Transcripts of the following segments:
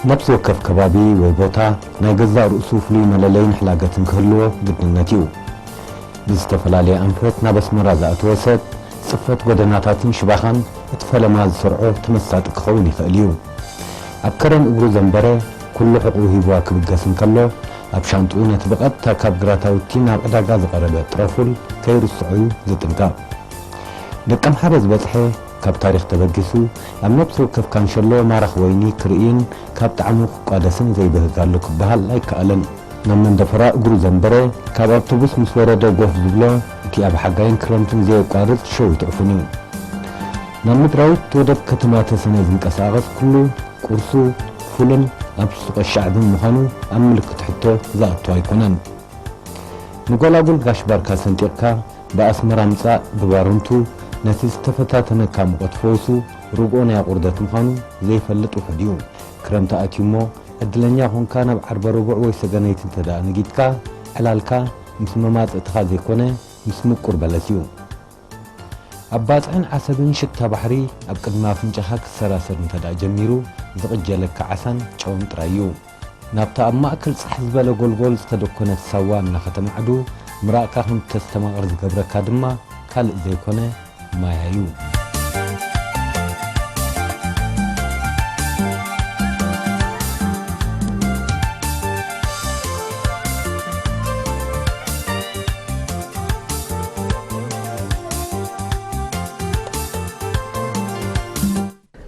ነብሲ ወከፍ ከባቢ ወይ ቦታ ናይ ገዛእ ርእሱ ፍሉይ መለለይን ሕላገትን ክህልዎ ግድነት እዩ። ብዝተፈላለየ ኣንፈት ናብ ኣስመራ ዝኣተወ ሰብ፣ ጽፈት ጎደናታትን ሽባኻን እቲ ፈለማ ዝሰርዖ ተመሳጢ ክኸውን ይኽእል እዩ። ኣብ ከረን እግሩ ዘንበረ፣ ኩሉ ሕቕኡ ሂብዋ ክብገስ እንከሎ፣ ኣብ ሻንጥኡ ነቲ ብቐጥታ ካብ ግራታውቲ ናብ ዕዳጋ ዝቐረበ ጥረፉል ከይርስዖ እዩ ዝጥንቀቕ። ደቀምሓረ ዝበጽሐ፣ ካብ ታሪኽ ተበጊሱ፣ ኣብ ነብሲ ወከፍ ካንሸሎ ማራኽ ወይኒ ክርእይን ካብ ጣዕሙ ክቋደስን ዘይብህግ ኣሎ ክበሃል ኣይከኣልን። ናብ መንደፈራ እግሩ ዘንበረ፣ ካብ ኣውቶቡስ ምስ ወረደ ጎፍ ዝብሎ፣ እቲ ኣብ ሓጋይን ክረምትን ዘየቋርጽ ሸዊት ዕፉን እዩ። ናብ ምድራዊት ወደብ ከተማ ተሰነይ ዝንቀሳቐስ ኩሉ፣ ቁርሱ ፉልን ኣብ ሱቕ ሻዕብን ምዃኑ ኣብ ምልክት ሕቶ ዝኣቱ ኣይኮነን። ንጎላጉል ጋሽ ባርካ ሰንጢቕካ ብኣስመራ ምጻእ ብባርንቱ ነቲ ዝተፈታተነካ ሙቐት ፈውሱ ርግኦ ናይ ኣቑርደት ምዃኑ ዘይፈልጥ ውሑድ እዩ። ክረምቲ ኣትዩ እሞ ዕድለኛ ኾንካ ናብ ዓርበ ረቡዕ ወይ ሰገነይቲ እንተ ደኣ ነጊድካ ዕላልካ ምስ መማጽእትኻ ዘይኮነ ምስ ምቁር በለስ እዩ። ኣብ ባጽዕን ዓሰብን ሽታ ባሕሪ ኣብ ቅድሚ ኣፍንጫኻ ክሰራሰር እንተ ደኣ ጀሚሩ ዝቕጀለካ ዓሳን ጨውን ጥራይ እዩ። ናብታ ኣብ ማእከል ጻሕ ዝበለ ጎልጎል ዝተደኮነት ሳዋ እናኸተማዕዱ ምራቕካ ከም እተስተማቕር ዝገብረካ ድማ ካልእ ዘይኮነ ማያ እዩ።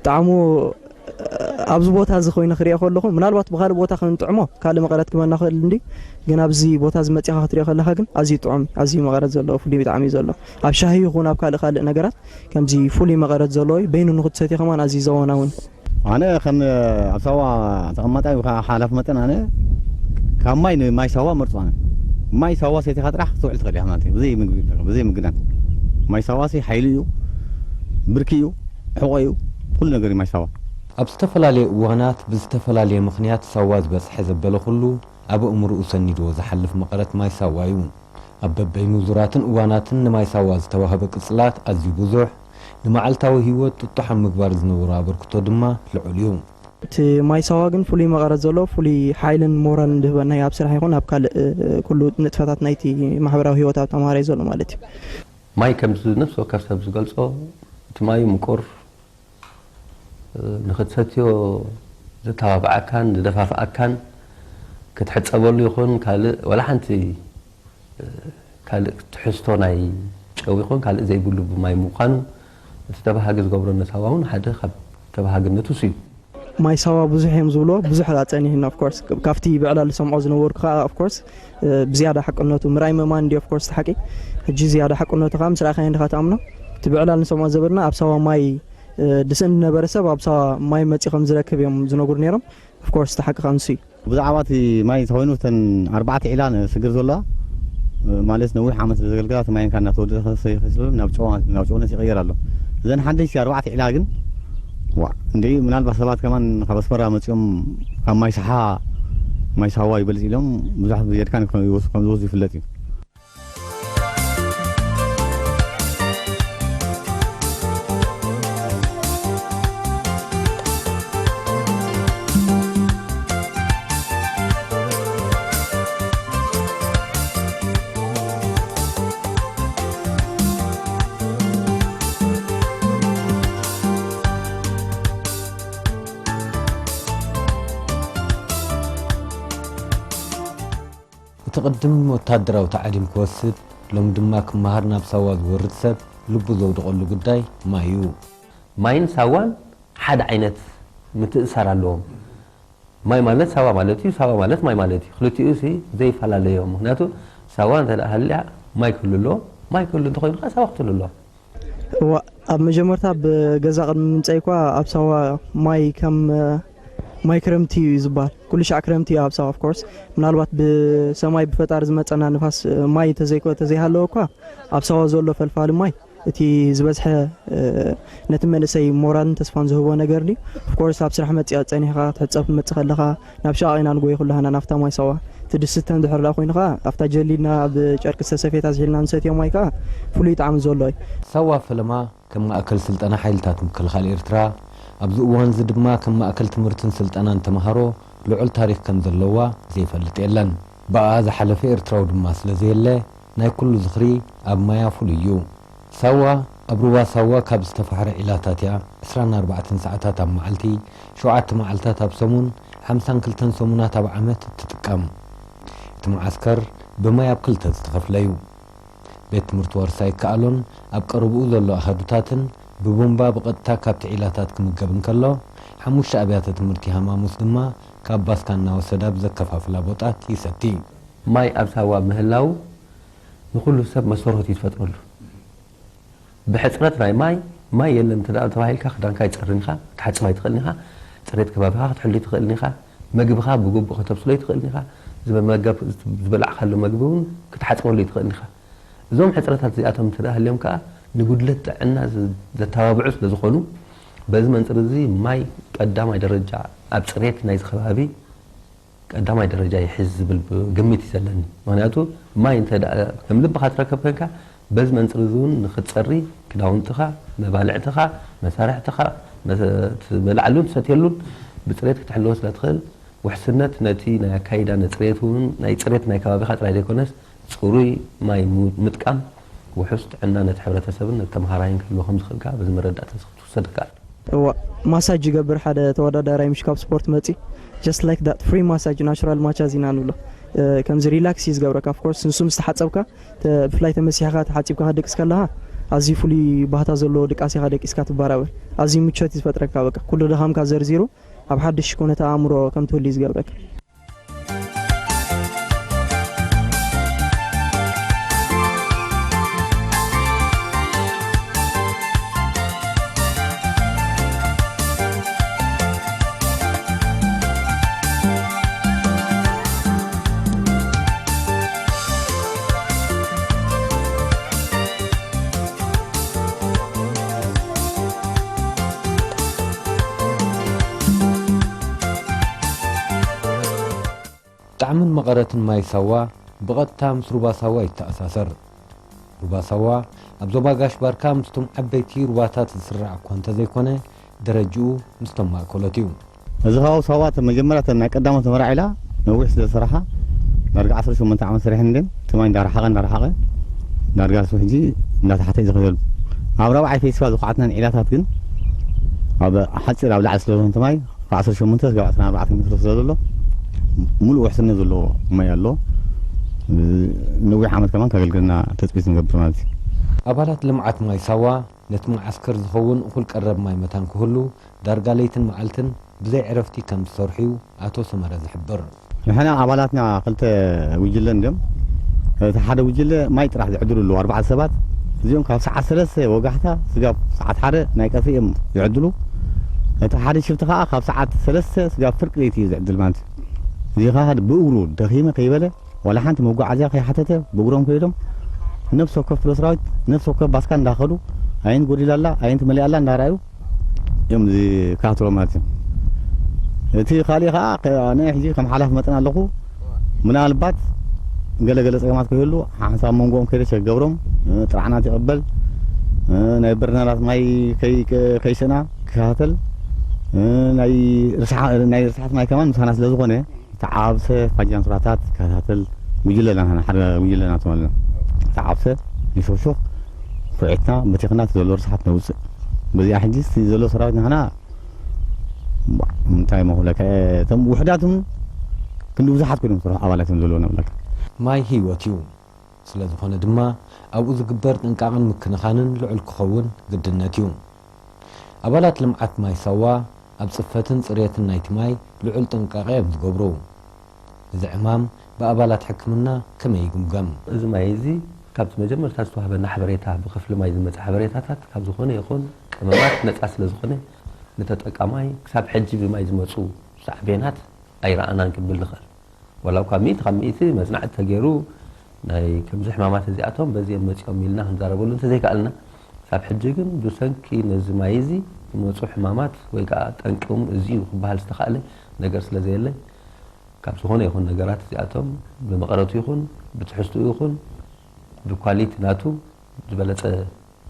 ጣዕሙ ኣብዚ ቦታ እዚ ኮይነ ክሪኦ ከለኹ፣ ምናልባት ብኻልእ ቦታ ክንጥዕሞ ካልእ መቐረት ክበና ክእል እንዲ፣ ግን ኣብዚ ቦታ እዚ መጺኻ ክትሪኦ ከለኻ ግን ኣዝዩ ጥዑም፣ ኣዝዩ መቐረት ዘለዎ ፍሉይ ጣዕሚ እዩ ዘለዎ። ኣብ ሻሂ ይኹን ኣብ ካልእ ካልእ ነገራት ከምዚ ፍሉይ መቐረት ዘለዎ እዩ። በይኑ ንኽትሰትዮ ከማን ኣዝዩ ዘወናውን። ኣነ ከም ኣብ ሳዋ ተቐማጣይ ወይ ከዓ ሓላፊ መጠን ኣነ ካብ ማይ ንማይ ሳዋ መርጾ። ኣነ ማይ ሳዋ ሰቲኻ ጥራሕ ክትውዕል ትኽእል ኢኻ ማለት እዩ። ብዘይ ምግቢ፣ ብዘይ ምግዳን። ማይ ሳዋ ሲ ሓይሊ እዩ፣ ብርኪ እዩ፣ ሕቖ እዩ፣ ኩሉ ነገር እዩ ማይ ሳዋ። ኣብ ዝተፈላለየ እዋናት ብዝተፈላለየ ምኽንያት ሳዋ ዝበጽሐ ዘበለ ኩሉ ኣብ ኣእምሮኡ ሰኒድዎ ዝሓልፍ መቐረት ማይ ሳዋ እዩ። ኣብ በበይኑ ዙራትን እዋናትን ንማይ ሳዋ ዝተዋህበ ቅጽላት ኣዝዩ ብዙሕ፣ ንመዓልታዊ ህይወት ጥጡሕ ኣብ ምግባር ዝነበሮ ኣበርክቶ ድማ ልዑል እዩ። እቲ ማይ ሳዋ ግን ፍሉይ መቐረት ዘለዎ፣ ፍሉይ ሓይልን ሞራልን ዝህበና እዩ። ኣብ ስራሕ ይኹን ኣብ ካልእ፣ እ፣ ኩሉ ንጥፈታት ናይቲ ማሕበራዊ ህይወት ኣብ ተምሃራይ ዘሎ ማለት እዩ። ማይ ከምዚ ነፍሲ ወከፍ ሰብ ዝገልጾ፣ እቲ ማይ ምቁር፣ እ፣ ንኽትሰትዮ ዘተባብዓካን ዝደፋፍኣካን፣ ክትሕጸበሉ ይኹን ካልእ ዋላ ሓንቲ፣ እ፣ ካልእ ትሕዝቶ ናይ ጨው ይኹን ካልእ ዘይብሉ ብማይ ምዃኑ፣ እቲ ተባሃጊ ዝገብሮ ነሳዋ እውን ሓደ ካብ ተባሃግነቱ እሱ እዩ። ማይ ሳዋ ብዙሕ እዮም ዝብልዎ፣ ብዙሕ ኣጸኒሕና። Of course ካብቲ ብዕላል ዝሰምዖ ዝነበርኩ ከኣ፣ of course፣ እ፣ ብዝያዳ ሓቅነቱ ምርኣይ ምእማን እንዲ፣ of course፣ እቲ ሓቂ። ሕጂ ዝያዳ ሓቅነቱ ከኣ ምስ ረኣኻዮ እንዲኻ ትኣምኖ። እቲ ብዕላል ንሰምዖ ዝነበርና ኣብ ሳዋ ማይ፣ እ፣ ድስእን ዝነበረ ሰብ ኣብ ሳዋ ማይ መጺኡ ከም ዝረክብ እዮም ዝነግሩ ነይሮም። Of course እቲ ሓቂ ከኣ ንሱ እዩ። ብዛዕባ እቲ ማይ እንተኾይኑ፣ እተን ኣርባዕተ ዒላ ንስግር ዘለዋ፣ ማለት ነዊሕ ዓመት ዘገልግላ፣ እቲ ማይ እንካ እናተወደአ ከይሰ-፣ ከይሰ-፣ ናብ ጨዋ-፣ ናብ ጨውነት ይቕየር ኣሎ። እዘን ሓደሽቲ ኣርባዕተ ዒላ ግን፣ ዋእ፣ እንዴ፣ ምናልባት ሰባት ከማን ካብ ኣስመራ መጺኦም ካብ ማይ ሰሓ፣ ማይ ሳዋ ይበልጽ ኢሎም ብዙሕ ብየድካን ከም ይወስዱ፣ ከም ዝወስዱ ይፍለጥ እዩ። እቲ ቅድም ወታደራዊ ታዕሊም ክወስድ፣ ሎም ድማ ክመሃር ናብ ሳዋ ዝወርድ ሰብ ልቡ ዘውድቐሉ ጉዳይ ማይ እዩ። ማይን ሳዋን ሓደ ዓይነት ምትእስሳር ኣለዎም። ማይ ማለት ሳዋ ማለት እዩ፣ ሳዋ ማለት ማይ ማለት እዩ። ክልቲኡ ሲ ዘይፈላለዮም። ምኽንያቱ ሳዋ እንተ ደኣ ሃልያ ማይ ክህሉ ኣለዎ፣ ማይ ክህሉ እንተኾይኑ ከኣ ሳዋ ክትህሉ ኣለዋ። እዋ፣ ኣብ መጀመርታ ኣብ ገዛ ቅድሚ ምምጻይ እኳ ኣብ ሳዋ ማይ ከም፣ እ፣ ማይ ክረምቲ እዩ ዝበሃል። ኩሉ ሻዕ ክረምቲ እዩ ኣብ ሳዋ፣ of course። ምናልባት ብሰማይ ብፈጣሪ ዝመጸና ንፋስ፣ እ፣ ማይ ተዘይኮ-፣ ተዘይሃለወ እኳ ኣብ ሳዋ ዘሎ ፈልፋሊ ማይ እቲ ዝበዝሐ፣ እ፣ ነቲ መንእሰይ ሞራልን ተስፋን ዝህቦ ነገር ድዩ? Of course ኣብ ስራሕ መጺኣ ጸኒሕካ ክትሕጸብ ክትመጽእ ከለኻ ናብ ሸቓቕ ኢና ንጎይ ኩላህና ናብታ ማይ ሳዋ። እቲ ድስተ እንድሕር ደኣ ኮይኑ ከኣ ኣብታ ጀሊልና ብጨርቂ ዝተሰፍየት ኣዝሒልና ንሰትዮ ማይ ከኣ ፍሉይ ጣዕሚ ዘሎ እዩ። ሳዋ ፈለማ ከም ማእከል ስልጠና ሓይልታት ምክልኻል ኤርትራ፣ ኣብዚ እዋንዚ ድማ ከም ማእከል ትምህርትን ስልጠናን ተምሃሮ ልዑል ታሪኽ ከም ዘለዋ ዘይፈልጥ የለን። ብኣኣ ዝሓለፈ ኤርትራዊ ድማ ስለ ዘየለ፣ ናይ ኩሉ ዝኽሪ ኣብ ማያ ፍሉይ እዩ። ሳዋ ኣብ ሩባ ሳዋ ካብ ዝተፋሕረ ዒላታት እያ ዕስራን ኣርባዕተን ሰዓታት ኣብ መዓልቲ፣ ሸውዓተ መዓልታት ኣብ ሰሙን፣ ሓምሳን ክልተን ሰሙናት ኣብ ዓመት እትጥቀም። እቲ መዓስከር ብማይ ኣብ ክልተ ዝተኸፍለ እዩ። ቤት ትምህርቲ ዋርሳይ ይከኣሎን ኣብ ቀረብኡ ዘሎ ኣሃዱታትን ብቡምባ ብቐጥታ ካብቲ ዒላታት ክምገብ እንከሎ፣ ሓሙሽተ ኣብያተ ትምህርቲ ሃማሙስ ድማ ካብ ባስካ እናወሰዳ ብዘከፋፍላ ቦጣት ይሰቲ። ማይ ኣብ ሳዋ ምህላው ንኹሉ ሰብ መሰረቱ ይፈጥረሉ። ብሕጽረት ናይ ማይ፣ ማይ የለን እንተ ደኣ ተባሂልካ ክዳንካ ኣይትጸርን ኢኻ፣ ክትሓጽብ ኣይትኽእልን ኢኻ፣ ጽሬት ከባቢኻ ክትሕሉ ኣይትኽእልን ኢኻ፣ መግብኻ ብግቡእ ከተብስሎ ኣይትኽእልን ኢኻ፣ ዝመገብ-፣ ዝበላዕካሉ መግቢ እውን ክትሓጽበሉ ኣይትኽእልን ኢኻ። እዞም ሕጽረታት እዚኣቶም እንተ ደኣ ሃልዮም ከኣ ንጉድለት ጥዕና ዝ-፣ ዘተባብዑ ስለ ዝኾኑ፣ በዚ መንጽር እዚ ማይ ቀዳማይ ደረጃ ኣብ ጽሬት ናይዚ ከባቢ ቀዳማይ ደረጃ ይሕዝ ዝብል ብ-፣ ግምት እዩ ዘለኒ። ምኽንያቱ ማይ እንተ ደኣ ከም ልብኻ ትረከብ ኮንካ፣ በዚ መንጽር እዚ እውን ንኽትጸሪ፣ ክዳውንትኻ፣ መባልዕትኻ፣ መሳርሕትኻ፣ መሰ-፣ ትበልዓሉን ትሰትየሉን ብጽሬት ክትሕልዎ ስለ ትኽእል፣ ውሕስነት ነቲ ናይ ኣካይዳ ንጽሬት እውን፣ ናይ ጽሬት ናይ ከባቢኻ ጥራይ ዘይኮነስ፣ ጽሩይ ማይ ሙ-፣ ምጥቃም ውሑስ ጥዕና ነቲ ሕብረተሰብን ነቲ ተምሃራይን ክህልዎ ከም ዝኽእል ከኣ በዚ መረዳእታ እዚ ክትውሰድ ይከኣል። እዋ፣ ማሳጅ ይገብር ሓደ ተወዳዳራይ፣ ምሽ ካብ ስፖርት መጺ፣ just like that፣ free massage፣ ናቹራል ማሳጅ ኢና ንብሎ። እ፣ ከምዚ ሪላክስ እዩ ዝገብረካ። Of course፣ ንሱ ምስ ተሓጸብካ፣ ተ-፣ ብፍላይ ተመሲሕኻ ተሓጺብካ ክትድቅስ ከለኻ፣ ኣዝዩ ፍሉይ ባህታ ዘለዎ ድቃስ ኢኻ ደቂስካ ትበራበር። ኣዝዩ ምቾት እዩ ዝፈጥረካ። በቃ፣ ኩሉ ድኻምካ ዘርዚሩ፣ ኣብ ሓድሽ ኩነተ ኣእምሮ ከም ትህሉ እዩ ዝገብረካ። ጣዕምን መቐረትን ማይ ሳዋ ብቐጥታ ምስ ሩባ ሳዋ ይተኣሳሰር። ሩባ ሳዋ ኣብ ዞባ ጋሽ ባርካ ምስቶም ዓበይቲ ሩባታት ዝስራዕ እኳ እንተዘይኮነ፣ ደረጅኡ ምስቶም ማእከሎት እዩ። እዚ ከባቢ ሳዋ እቲ መጀመርያ እተን ናይ ቀዳሞት ተመራዒላ ነዊሕ ስለ ዝሰራሓ፣ ዳርጋ ዓሰርተ ሸሞንተ ዓመት ሰሪሐን፣ ግን እቲ ማይ እንዳረሓቐ እንዳረሓቐ ዳርጋ ንሱ ሕጂ እንዳተሓተ እዩ ዝኸደሉ። ኣብ ራብዓይ ፌስቲቫል ዝኹዓትና ዒላታት ግን ኣብ ሓፂር ኣብ ላዕሊ ስለ ዝኾነ እቲ ማይ ካብ ዓሰርተ ሸሞንተ ስጋብ ዕስራን ኣርባዕተን ሜትሮ ስለ ዘሎ፣ ሙሉእ ውሕስነት ዘለዎ ማይ ኣሎ። ነዊሕ ዓመት ከማን ከገልግልና ተፅቢት ንገብር ማለት እዩ። ኣባላት ልምዓት ማይ ሳዋ ነቲ መዓስከር ዝኸውን እኹል ቀረብ ማይ መታን ክህሉ ዳርጋ ለይትን መዓልትን ብዘይ ዕረፍቲ ከም ዝሰርሑ እዩ ኣቶ ሰመረ ዝሕብር። ንሕና ኣባላትና ክልተ ጉጅለ እንድዮም። እቲ ሓደ ጉጅለ ማይ ጥራሕ ዝዕድሉ ኣለዉ፣ ኣርባዕተ ሰባት። እዚኦም ካብ ሰዓት ሰለስተ ወጋሕታ ስጋብ ሰዓት ሓደ ናይ ቀትሪ እዮም ዝዕድሉ። እቲ ሓደ ሽፍቲ ከዓ ካብ ሰዓት ሰለስተ ስጋብ ፍርቂ ለይቲ እዩ ዝዕድል ማለት እዩ። እዚ ከዓ ብእግሩ ደኺመ ከይበለ ዋላ ሓንቲ መጓዓዝያ ከይሓተተ ብእግሮም ከይዶም ነፍሲ ወከፍ ክፍለ ሰራዊት ነፍሲ ወከፍ ባስካ እንዳኸዱ ኣየንት ጎዲላ ኣላ ኣየንት መሊኣ ኣላ እንዳረኣዩ እዮም ዝከታተሎ ማለት እዩ። እቲ ካሊእ ከዓ ከ-፣ ኣነ ሕጂ ከም ሓላፊ መጠን ኣለኹ። ምናልባት ገለ ገለ ጸገማት ከይህሉ ሓንሳብ መንጎኦም ከይደ ቸክ ገብሮም፣ እ፣ ጥራዕናት ይቕበል፣ እ፣ ናይ በርናላት ማይ ከይ-፣ ከ-፣ ከይሰና ክከታተል፣ እ፣ ናይ ርስሓ-፣ ናይ ርስሓት ማይ ከማን ምሳና ስለ ዝኾነ፣ ተዓብሰ ፋጃን ሱራታት ከታተል ጉጅለ ኣለና፣ ሓደ ጉጅለ ናቶም ኣለና። ተዓብሰ ንሾሾኽ ኩዒትና በቲኽና እቲ ዘሎ ርስሓት ነውፅእ። በዚኣ ሕጂ እቲ ዘሎ ሰራዊት ናህና እንታይ መኹለከ፣ እቶም ውሕዳት እውን ክንዲ ብዙሓት ኮይኖም ዝሰርሑ ኣባላት እዮም ዘለውና ብለካ። ማይ ህይወት እዩ። ስለ ዝኾነ ድማ ኣብኡ ዝግበር ጥንቃቕን ምክንኻንን ልዑል ክኸውን ግድነት እዩ። ኣባላት ልምዓት ማይ ሳዋ ኣብ ጽፈትን ጽሬትን ናይቲ ማይ ልዑል ጥንቃቐ እዮም ዝገብሩ። እዚ ዕማም ብኣባላት ሕክምና ከመይ ይግምገም? እዚ ማይ እዚ ካብቲ መጀመርታ ዝተዋህበና ሓበሬታ፣ ብክፍሊ ማይ ዝመጽእ ሓበሬታታት ካብ ዝኾነ ይኹን ቀመማት ነጻ ስለ ዝኾነ፣ ንተጠቃማይ ክሳብ ሕጂ ብማይ ዝመጹ ሳዕቤናት ኣይረኣናን ክብል ንኽእል። ዋላ እኳ ሚእቲ ካብ ሚእቲ መጽናዕቲ ተገይሩ፣ ናይ ከምዚ ሕማማት እዚኣቶም በዚ እዮም መጺኦም ኢልና ክንዛረበሉ እንተዘይከኣልና፣ ክሳብ ሕጂ ግን ብሰንኪ ነዚ ማይ እዚ ዝመጹ ሕማማት ወይ ከኣ ጠንቅም እዚ እዩ ክበሃል ዝተኻእለ ነገር ስለ ዘየለ፣ ካብ ዝኾነ ይኹን ነገራት እዚኣቶም ብመቐረቱ ይኹን ብትሕዝትኡ ይኹን ብኳሊቲ ናቱ ዝበለጸ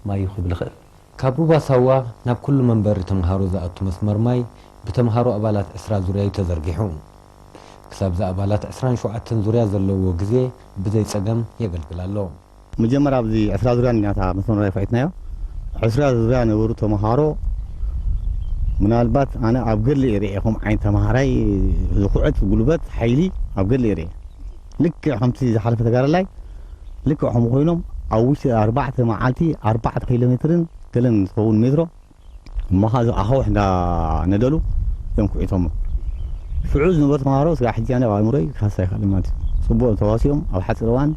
ማይ እዩ ክብል ይኽእል። ካብ ሩባ ሳዋ ናብ ኩሉ መንበሪ ተምሃሮ ዝኣቱ መስመር ማይ ብተምሃሮ ኣባላት ዕስራ ዙርያ እዩ ተዘርጊሑ። ክሳብዚ ኣባላት ዕስራን ሸውዓተን ዙርያ ዘለዎ ግዜ ብዘይ ጸገም የገልግል ኣሎ። መጀመርያ ኣብዚ ዕስራ ዙርያ ናታ መስመር ማይ ፋይትናዮ። ዕስራ ዙርያ ነበሩ ተምሃሮ ምናልባት ኣነ ኣብ ገድሊ እየ ርእየ፣ ከምኡ ዓይነት ተምሃራይ ዝኹዕት ጉልበት ሓይሊ ኣብ ገድሊ እየ ርእየ። ልክዕ ከምቲ ዝሓለፈ ተጋዳላይ ልክዕ ከምኡ ኮይኖም ኣብ ውሽጢ ኣርባዕተ መዓልቲ ኣርባዕተ ኪሎ ሜትርን ገለን ዝኸውን ሜትሮ እሞ ኸዓ ኣኻውሕ እንዳነደሉ እዮም ኩዒቶሞ። ሽዑ ዝነበሩ ተምሃሮ ስጋዕ ሕጂ ኣነ ኣብ ኣእምሮይ ክሃሳ ይኽእል ማለት እዩ። ጽቡቕ ተዋሲኦም ኣብ ሓጺር እዋን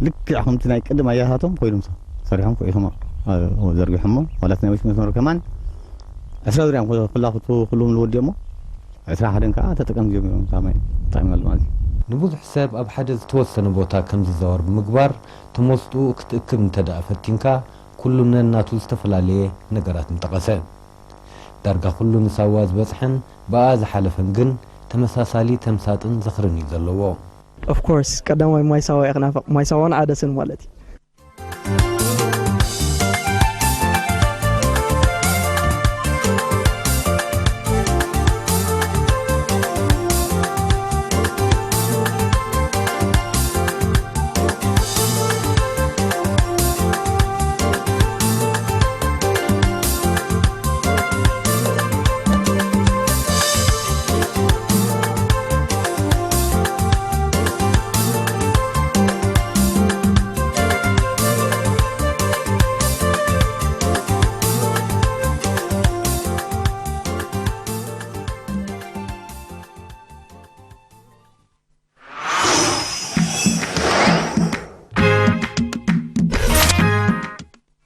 ልክዕ ከምቲ ናይ ቅድም ኣያታቶም ኮይኖም ሰ-፣ ሰሪሖም ኩዒቶሞ፣ ኣ-፣ ዘርጊሖሞ። ዋላ እቲ ናይ ውሽጢ መስመር ከማን ዕስራ ዙርያ እዮም ኩላ ክቱ-፣ ኩሎም ዝወዲኦሞ። ዕስራ ሓደን ከኣ ተጠቀምቲ እዮም፣ እዮም ታማይ ተጠቂሞም ማለት እዩ። ንብዙሕ ሰብ ኣብ ሓደ ዝተወሰነ ቦታ ከም ዝዛወር ብምግባር ተመስጥኡ ክትእክብ እንተ ደኣ ፈቲንካ፣ ኩሉም ነናቱ ዝተፈላለየ ነገራት ምጠቐሰ። ዳርጋ ኩሉ ንሳዋ ዝበጽሐን ብኣ ዝሓለፈን ግን ተመሳሳሊ ተምሳጥን ዝኽርን እዩ ዘለዎ። Of course ቀዳማይ ማይ ሳዋ ኢኻ ናፍቕ። ማይ ሳዋን ዓደስን ማለት እዩ።